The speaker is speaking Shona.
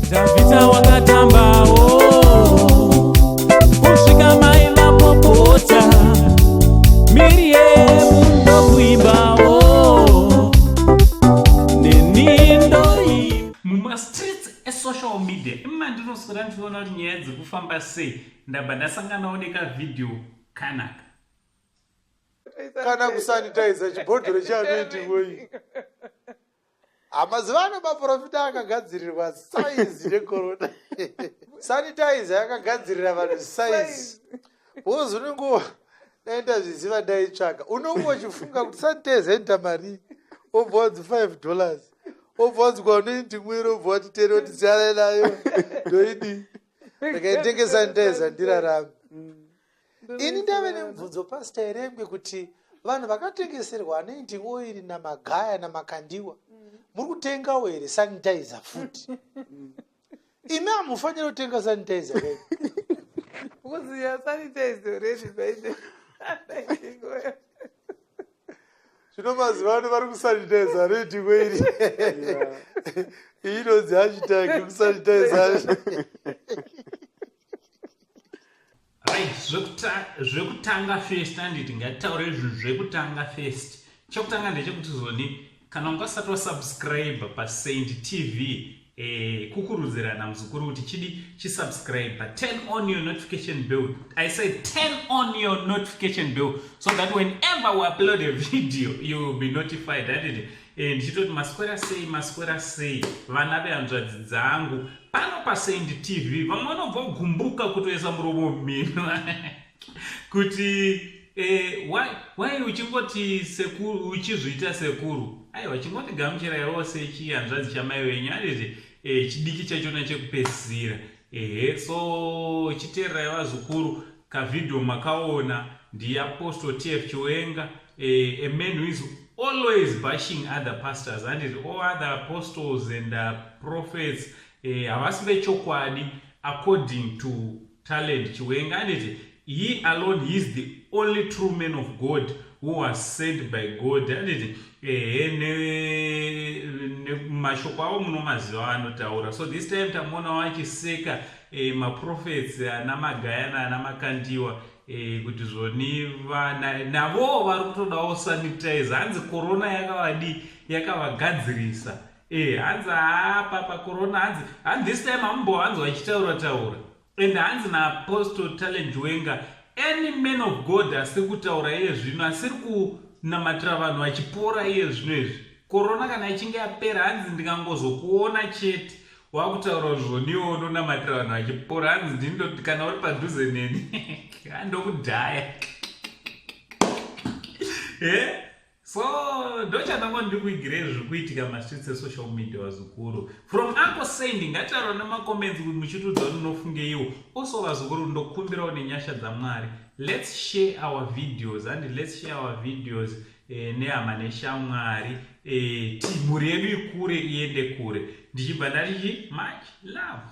Dhavhidha wakatambawo kusvika mai vapopota, Miriyemu ndokuimbawo neni ndoimba. Mumastreets esocial media imandinoswera ndichiona kuti nyaya dzekufamba sei, ndabva ndasanganawo nekavhidhiyo kanaka. Kana kusanitiza chibhodhoro cheanointing oil. Mazuva ano maprofita akagadzirirwa saizi nekorona. Sanitizer yakagadzirira vanhu saizi. Because unenge dai ndazviziva ndaitsvaga. Unenge uchifunga kuti sanitizer inoita mari, obva wanzi $5, obva wanzi kwanointing oil, obva wati tere kuti siyana nayo, ndoidi ndikaitenge sanitizer ndirarame. Ini ndave nemubvunzo, Pastor Erengwe, kuti vanhu vakatengeserwa anointing oil naMagaya naMakandiwa, muri kutengawo here sanitizer futi? Imi hamufaniri kutenga sanitizer kai? Because you are sanitized already by the anointing oil. Zvino mazuva ano vari kusanitiza anointing oil, iyi inonzi hashtag kusanitiza. Right, zvekutanga first, anditi ngatitaure zvinhu zvekutanga first. Chekutanga ndechekuti zoni kana unga usati wasubscribe paSaint TV, kukurudzirana muzukuru kuti chidi chisubscribe, turn on your notification bell. I say turn on your notification bell so that whenever we upload a video you will be notified, anditi? Ndichitoti maswera sei, maswera sei vana vehanzvadzi dzangu pano paSaint TV. Vamwe vanobva kugumbuka kutoisa muromo mumhino kuti why uchingoti sekuru, uchizviita sekuru. Aiwa, chingoti gamuchiraiwo sechihanzvadzi chamai wenyu, anditi? Chidiki chachona chekupedzisira. Ehe, so chiteererai vazukuru, kavhidhiyo makaona ndiApostle TF Chiwenga, a man who is always bashing other pastors and all other apostles and prophets, havasi vechokwadi according to Talent Chiwenga, anditi? He alone, he is the only true man of God who was sent by God, anditi? Ehe, mashoko avo munomaziva anotaura. So this time tamuonawo achiseka maprophets ana Magayana, ana Makandiwa, kuti zvoni navowo vari kutodawo sanitize. Hanzi corona yakavadi, yakavagadzirisa. Hanzi haapa pacorona, hanzi this time hamumbo hanzi vachitaura taura. And hanzi naApostle Talent Chiwenga, any man of God asiri kutaura iye zvino, asiri kunamatira vanhu vachipora iye zvino izvi, korona kana ichinge yapera, hanzi ndikangozokuona chete wakutaura zvoniwo unonamatira vanhu vachipora, hanzi ndindo kana uri padhuze neni handokudhaya. So ndochandanga ndiri kuigirei zviri kuitika mastreets esocial media, vazukuru. From Uncle Saint, ngataura nemacomments kuti muchitiudza kuti unofungeiwo. Also vazukuru, ndokumbirawo nenyasha dzaMwari, let's share our videos and let's share our videos nehama neshamwari, mhuri yedu ikure, iende kure. Ndichibva ndati much love.